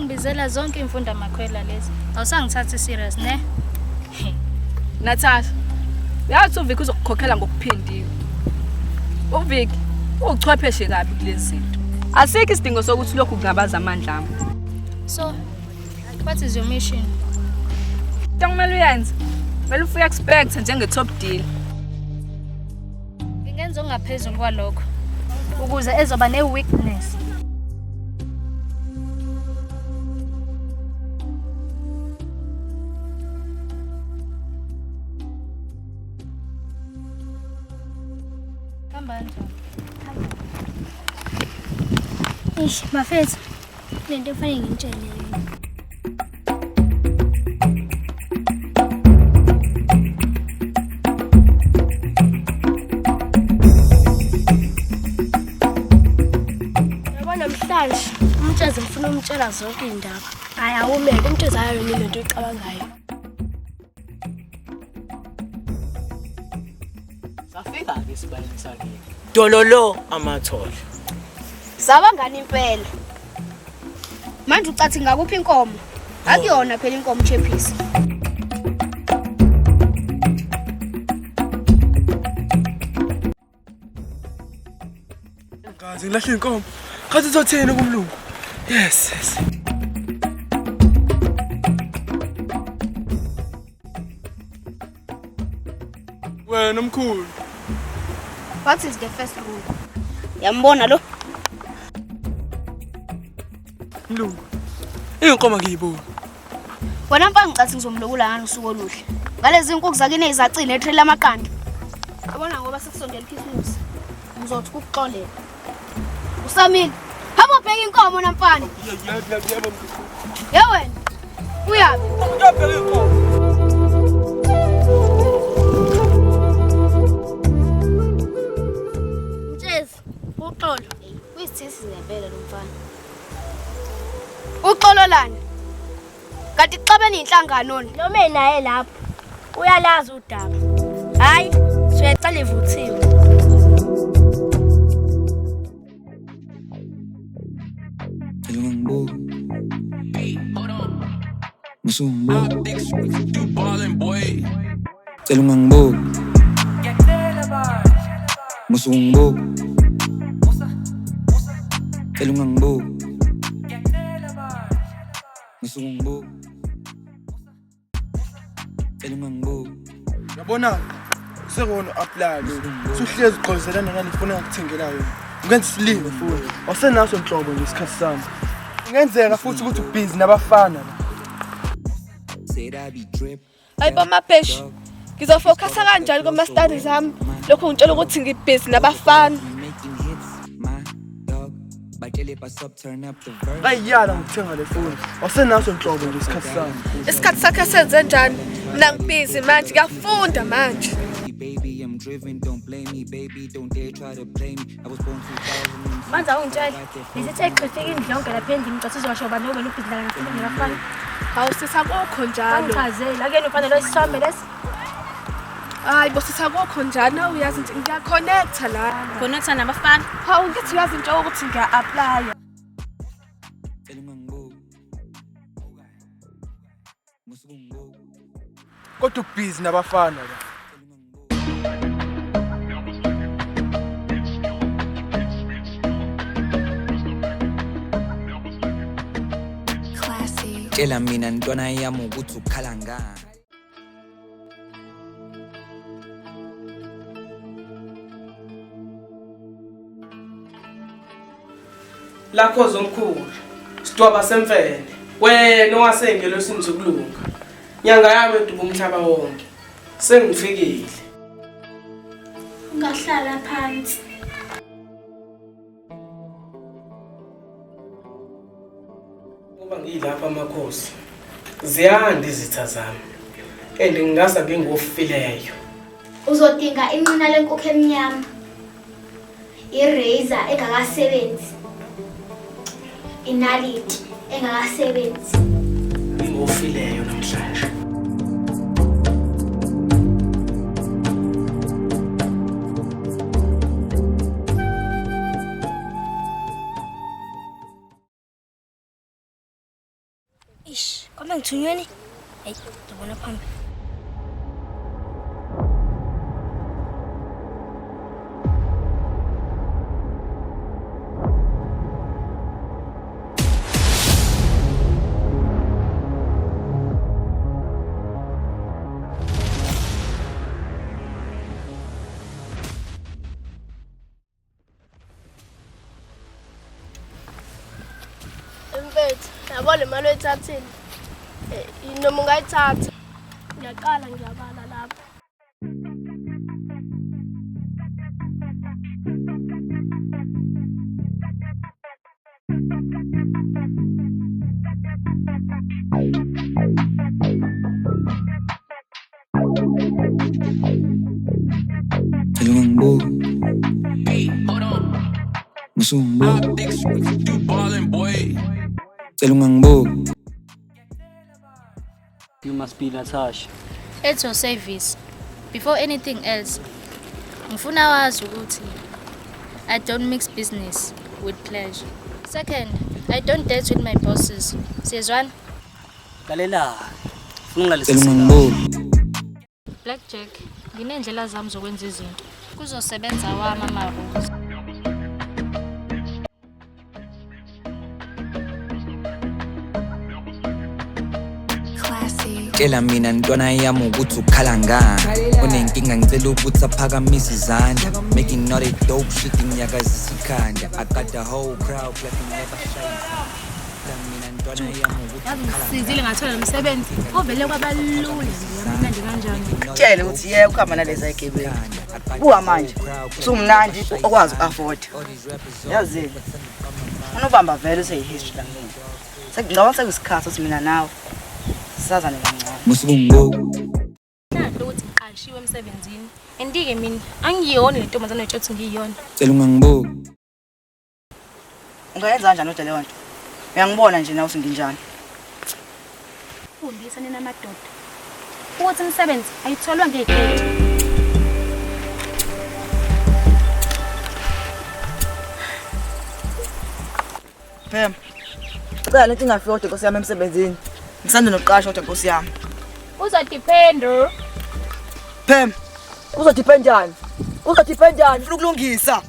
Ungibizela zonke imfunda makhwela lezi. Awusangithathi serious ne? Natasha, uyazi uVicky uzokukhokhela ngokuphindiwe. UVicky uwuchwepheshe kabi kulezi zinto. Asikho isidingo sokuthi lokhu kungabaza amandla ami. So, what is your mission? Into okumele uyenze, kumele ufike expect njenge-top deal. Ngingenza okungaphezulu kwalokho ukuze ezoba ne-weakness. Hamba kanjani? Eish, bafethu, lento efanele ngintshele yona. Yabo namhlanje umtshezi ngifuna umtshela zonke iy'ndaba. Hhayi awumeke umtshezi ayona lento oyicabangayo. Safika-ke esibayeni sakini. Dololo amathole. Sabangani impela. Manje ucathi ngakuphi inkomo? Akuyona phela inkomo chephisi. Ngazi ngilahla inkomo. Khathi uzothini kumlungu? Yes, yes. Wena mkhulu. What is the first rule? Yambona lo? Mlungu. Inkomo ngiyibona. Wena mfana ngicathi ngizomlobula ngani usuku oluhle. Ngalezi nkukhu zakini ezacine etreli lamaqanda. Yabona ngoba sekusondela ikhisimusi. Ngizothi ukuxolela. Usamile. Hamba ubheka inkomo namfana. Ye wena. Uyaphi? Ngiyabheka inkomo. Mtshezi, uxolo. Uyisithisi ngempela lo mfana. Uxolo lani? Kanti kuxabene inhlangano ni. Noma naye lapho uyalazi udaba. Hayi, siyacela ivuthiwe. Cela ungangibuki. Musungibuki. Cela ungangibuki. Musungibuki. Cela ungangibuki. Ngisuke ngibuka. Cela ungangibuki. Yabona sekona apply lo. Suhlezi ugqozelana nale foni engakuthengela yona. Ungenza isilima futhi. Awusenaso nhlobo nje isikhathi sami. Kungenzeka futhi ukuthi ubhizi nabafana la. Said I be drip. Hayi bo mabheshi. Ngizofocusa kanjani kuma studies ami? Lokhu ngitshela ukuthi ngibhizi nabafana. Making hits, my dog. Batshele bus up, turn up the verse. Ngayiyala ngokuthenga le foni. Awusenaso nhlobo nje isikhathi sami. Isikhathi sakhe senze njani? Mina ngibhizi manje, ngiyafunda manje. Baby, I'm driven, don't blame me, baby, don't dare try to play me. I was born 2000. Manje awungitshele. Lesithi exifika indlu yonke lapha endlini ngicatha uzosho bani wena ubhizi la nabafana. Hawu sisi akukho njalo. Angichazeli, akuyena ufanele isithombe lesi. Hayi bo sisi akukho njalo. Nawe uyazi nje ngiyaconnecta la. Connecta nabafana. Hawu ngithi uyazi nje ukuthi ngiya-applya. Cela ungangibuki. Musuke ungibuka. Kodwa ubhizi nabafana la. Tshela mina ntwana yami ukuthi ukhala ngani. Lakho zomkhulu, sidwaba semfene, wena owasengelosini zokulunga. Nyanga yami eduba umhlaba wonke. Sengifikile. Ungahlala phansi. Kuba ngilapha amakhosi. Ziyanda izitha zami. And ngingasa ngingofileyo. Uzodinga inqina lenkukhu emnyama. I-razor engakasebenzi. Inaliti engakasebenzi. Ngingofileyo namhlanje. Ngabe ngithunyweni? Hey, ngibona phambili. Mfethu, yabo le mali oyithathile. Noma ungayithatha. Ngiyaqala ngiyabala lapha. Cela ungangibuki. Musungibuki. Cela ungangibuki. You must be Natasha. At your service. Before anything else, ngifuna wazi ukuthi I don't mix business with pleasure. Second, I don't date with my bosses. Siyezwana? Lalela. Funa Cela ungilalelisise. ungangibuki. Blackjack, nginendlela zami zokwenza izinto. Kuzosebenza wami ama-rules. Tshela mina ntwana yami ukuthi ukhala ngani. Unenkinga ngicela ukuthi aphakamise izandla. Making all the dope shit nginyakazisa ikhanda. I got the whole crowd clapping never shy. Tshela mina ntwana yami ukuthi Yazi ukhala ngisizile ngathola lo msebenzi ovele kwabalula nje yamnandi kanjani. Tshele ukuthi yeke ukuhamba nalezi ay'gebengu. Buka manje, usumnandi okwazi uku-afford. Yazini, unobamba vele useyi-history la kumina. Ngicabanga sekuyisikhathi ukuthi mina nawe sisazane kancane. Musungibuki. Nalo ukuthi ngiqashiwe emsebenzini. Andike mina angiyona le ntombazane oyitshela ukuthi ngiyiyona. Cela ungangibuki. Ungayenza kanjani kodwa leyo nto? Uyangibona nje nawe ukuthi nginjani. Fundisa nina madoda. Ukuthi imisebenzi ayitholwa ngey'keti. Phem, cela lento ingafiki kodwa nkosi yami emsebenzini. Ngisanda nokuqashwa kodwa nkosi yami. Uzodependa. Phem, uzodepend njani? Uzodepend njani? Ufuna ukulungisa.